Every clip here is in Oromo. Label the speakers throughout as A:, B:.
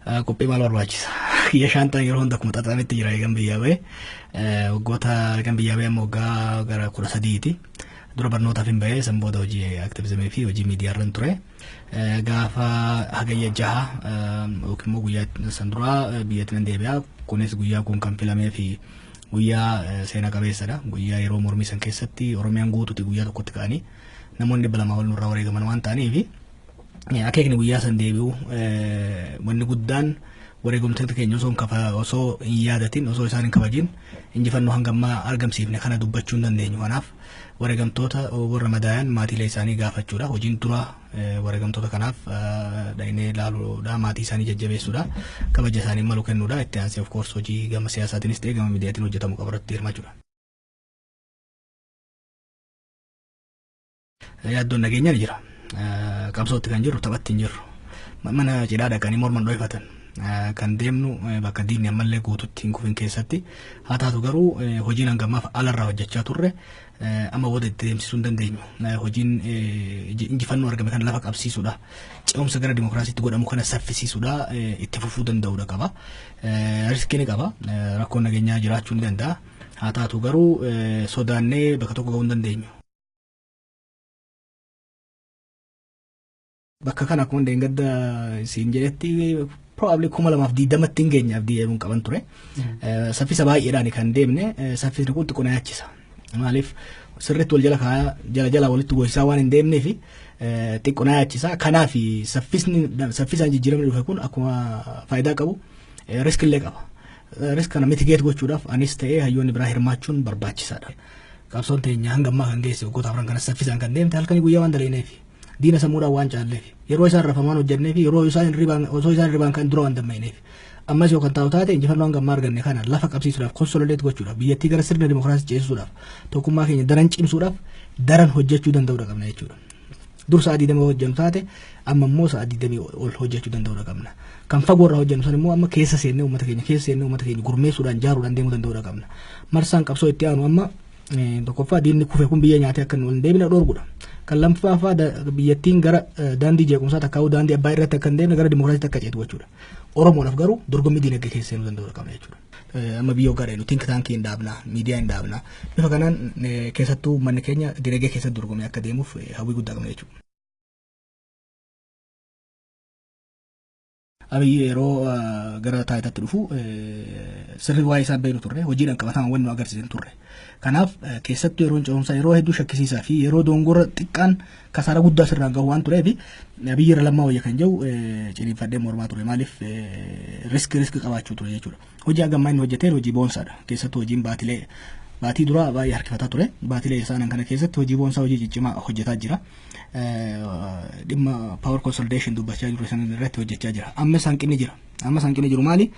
A: Qophii maal barbaachisa? Kiyya shaantaan yeroo hunda akkuma xaxametti jira eegan biyyaa ba'e. Waggoota eegan biyyaa ba'e amma waggaa gara 13ti. Dura barnootaaf hin ba'e, san booda hojii aktiivizimii fi hojii miidiyaa irra ture. Gaafa hagayya 6 yookiin immoo guyyaa san duraa biyyatti nan deebi'a. Kunis guyyaa kun kan filamee fi guyyaa seena qabeessadha. Guyyaa yeroo mormii san keessatti Oromiyaan guutuuti guyyaa tokkotti ka'anii namoonni 200 ol nurraa wareegaman waan ta'aniif akeekni guyyaa san deebi'u wanni guddaan wareegamtoota keenya osoo hin yaadatin, osoo isaan hin kabajin injifannoo hanga ammaa argamsiifne kana dubbachuu hin dandeenyu. Kanaaf wareegamtoota warra madaayan maatiilee isaanii gaafachuudha. Hojiin dura wareegamtoota kanaaf dhahinee ilaaluudha, maatii isaanii jajjabeessuudha, kabaja isaanii malu kennuudha. Itti aansee of course hojii gama siyaasaatiinis ta'e gama miidiyaatiin hojjetamu qabu irratti hirmaachuudha. Yaaddoon nageenyaa ni jira. Qabsootti kan jirru taphatti hin jirru. Mana cidhaa dhaqanii morman dho'ifatan. Kan deemnu bakka diinni ammallee guututti hin kufin keessatti. Haa taatu garuu hojiin hangammaaf alarraa hojjechaa turre amma booda itti deemsisuu hin dandeenyu. Hojiin injifannoo argame kana lafa qabsiisuudha. Ce'umsa gara dimokiraasiitti godhamu kana saffisiisuudha. Itti fufuu danda'uudha qaba. Riskii ni qaba. Rakkoon nageenyaa jiraachuu ni danda'a. Haa taatu garuu sodaannee bakka tokko gahuu hin dandeenyu. Bakka kana akkuma deengadda siin jedhetti probably 2020tti hin geenye abdii jedhuun qaban ture. Saffisa baay'eedhaan kan deemne, saffisni kun xiqqoo na yaachisa. Maaliif sirriitti wal jala kaayaa jala jala walitti goosisaa waan hin deemneef xiqqoo na yaachisa. Kanaaf saffisni saffisaan jijjiiramni dhufe kun akkuma faayidaa qabu risk illee qaba. Risk kana mitigate gochuudhaaf anis ta'ee hayyoonni biraa hirmaachuun barbaachisaadha. Qabsoon teenya hanga ammaa kan geesse waggoota afran kana saffisaan kan deemte halkanii guyyaa waan dalagneef, diina sammuudhaan waan caalleef, yeroo isaan rafamaan hojjenneef, yeroo isaan hirribaan osoo isaan hirribaan kan dura waan dammaqneef. Ammas yoo kan taa'u taate injifannoo hanga ammaa arganne kana lafa qabsiisuudhaaf, consolidate gochuudhaaf, biyyattii gara sirna dimokiraasii ceesisuudhaaf, tokkummaa keenya daran cimsuudhaaf daran hojjechuu danda'uudha qabna jechuudha. Dur sa'a 20 hojjennu taate amma immoo sa'a 20 ol hojjechuu danda'uudha qabna. Kan fagoo irraa hojjennu san immoo amma keessa seennee uummata keenya keessa seennee uummata keenya gurmeessuudhaan jaaruudhaan deemuu danda'uudha qabna. Marsaan qabsoo itti aanu amma tokkoffaa diinni kufe kun biyya nyaatee akka hin deebine dhorkuudha. Kan lammaffaa biyyattiin gara daandii jeequmsaa takkaa'uu daandii abbaa irratti akka hin deemne gara dimokiraasiitti akka ceetu gochuudha. Oromoodhaaf garuu dorgommii diinagdee keessa seenuu danda'uudha qabna jechuudha. Amma biyya hoggaa dheenu think tankii hin dhaabna, miidiyaa hin dhaabna. Bifa kanaan keessattuu uummanni keenya diinagdee keessatti dorgomee akka deemuuf hawwii guddaa qabna jechuudha. Abiyyi yeroo gara taayitaatti dhufu sirri waa'ee isaa beeknu turre, hojiidhaan qabatamaan wanni nu agarsiisan turre. Kanaaf keessattuu yeroon ce'umsaa yeroo hedduu shakkisiisaa fi yeroo dongora xiqqaan kasaaraa guddaa sirraan gahu waan tureef Abiyyi irra Lammaa wayya kan jedhu ciniinfadhee mormaa ture. Maaliif risk qabaachuu ture jechuudha. Hojii hagammaa inni hojjeteen hojii boonsaadha. Keessattuu hojiin baatilee baatii duraa baay'ee harkifataa ture. Baatilee isaanan kana keessatti hojii boonsaa, hojii ciccimaa hojjetaa jira. Dhimma power consolidation dubbachaa jiru san irratti hojjechaa jira. Ammas hanqinni jira. Ammas hanqinni jiru maali?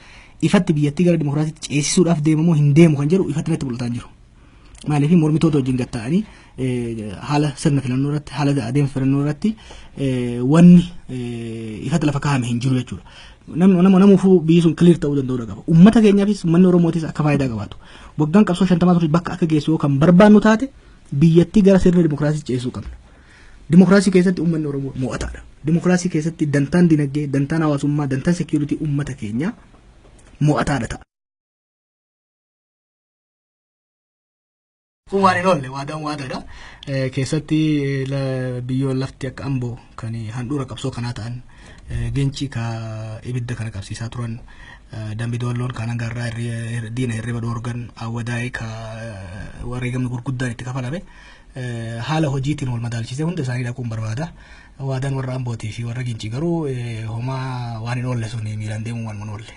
A: Ifatti biyyattii gara dimokiraasiitti ceesisuudhaaf deemamoo hin deemu kan jedhu ifatti natti mul'ataa jiru. Maaliif mormitoota wajjin gatta'anii haala sirna filannoo irratti, haala adeemsa filannoo irratti wanni ifatti lafa kaa'ame hin jiru jechuudha. Namni nama namuufuu biyyi sun clear ta'uu danda'uu qaba. Uummata keenyaafis uummanni Oromootis akka faayidaa qabaatu. Waggaan qabsoo 50 ture bakka akka geessu yoo kan barbaannu taate biyyattii gara sirna dimokiraasii ceesisuu qabna. Dimokiraasii keessatti uummanni Oromoo mo'ataadha. Dimokiraasii keessatti dantaan dinagdee, dantaan hawaasummaa, dantaan seekiyuritii uummata keenyaa mo'ataadha ta'a. Kun waan hin oolle, waadaan waadaadha. Keessatti biyyoon lafti akka Amboo kan handhuura qabsoo kanaa ta'an, Gincii ka ibidda kana qabsiisaa turan, Dambi Doolloon kan hanga irraa diina hirriba dhoorgan, Awwadaayii ka wareegamni gurguddaan itti kafalame haala hojiitiin wal madaalchisee hunda isaanii dhaquun barbaada. Waadaan warra Ambootii fi warra Gincii garuu homaa waan hin oolle, sun miilaan deemuu waan hin oolle.